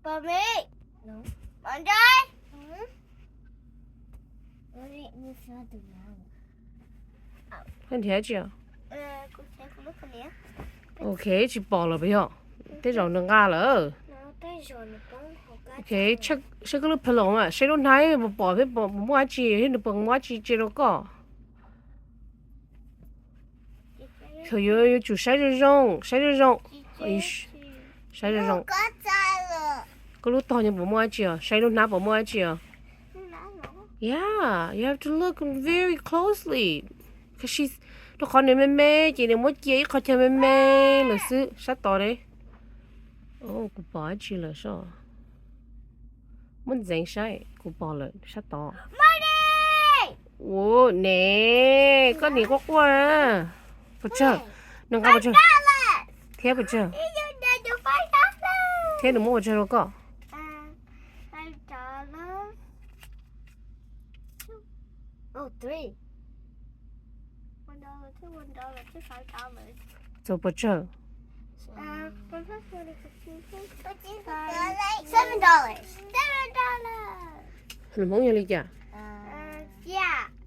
Pom me. Pom ntsais. Koj nrhiav tsi os? Ok, tsis pom lawm puas yog? Tej zaum nws nqa lawm. Ok, saib koj lub pillow mas, saib lub hnab puas pom, puas muaj dab tsi thiab nws puas muab dab tsi cia rau koj. Thaum yuav yuav tsum saib zoo zoo, saib zoo zoo. Saib zoo zoo. Koj lub tog nyob puas muaj dab tsi os? Saib lub hnab puas muaj dab tsi os? Yeah, you have to look very closely. Rau qhov nws me me ces nws muab cia ib qho chaw me me lawm xwb, sab tod ne. Kuv pom dab tsi lawm soj? Muab ntxeev saib, kuv pom lawm sab tod. Ua ne, koj niam quaj quaj. Pes tsawg? Nws nqa pes tsawg? Thiab pes tsawg? Thiab nws muab pes tsawg rau koj? Txaus pes tsawg? Lus Hmoob yog li cas?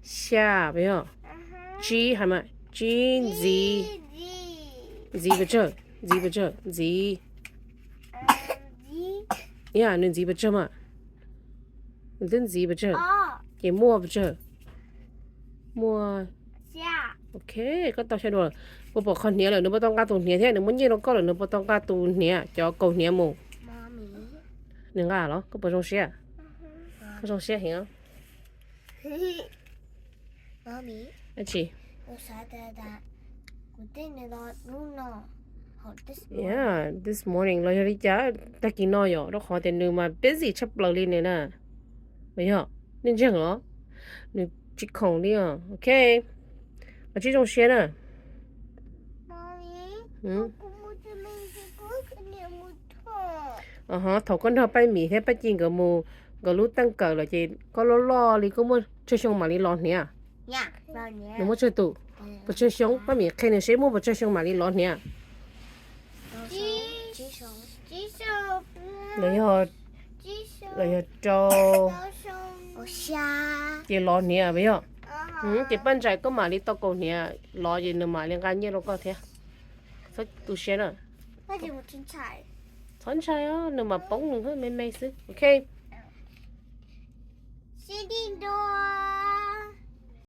Xya, puas yog? Tsib, hais mas tsib, ntxiv. Ntxiv pes tsawg? Ntxiv pes tsawg? Ntxiv. Yog nws ntxiv pes tsawg mas? Nws twb ntxiv pes tsawg? Ces muaj pes tsawg? Muaj. Ok, koj tau xya dua. Puas pom qhov hniav lawm? Nws puas tau nqa tus hniav thiab? Nws muab nyiaj rau koj lawm, nws puas tau nqa tus hniav, cov kaus hniav mus? Nws nqa los? Koj puas zoo siab? Koj zoo siab heev. Dab tsi? Yeah, this morning los yog li cas? Tag kis no yom, rau qhov tias nws mas busy tshaj plaws li ne na. Mas yog, nej ntseeg los? Nws tsis khoom li os. Ok, koj tsis zoo siab na. Thaum koj nrog Paj Mim thiab Paj Ci nkawd mus nkawd lub teej kawm lawm ces koj loj loj li, koj muaj tsawg xyoo mam li los hniav? Nws muaj tsawg tus? Pes tsawg xyoo? Paj Mim qhia nws seb muaj pes tsawg xyoo mam li los hniav. Los yog, los yog rau, ces los hniav puas yog? Ces Paj Ntsais koj mam li tau kaus hniav los ces nws mam li nqa nyiaj rau koj thiab. Txhob tu siab na. Txhob ntshai os, nws mam poob nws me me xwb. Ok.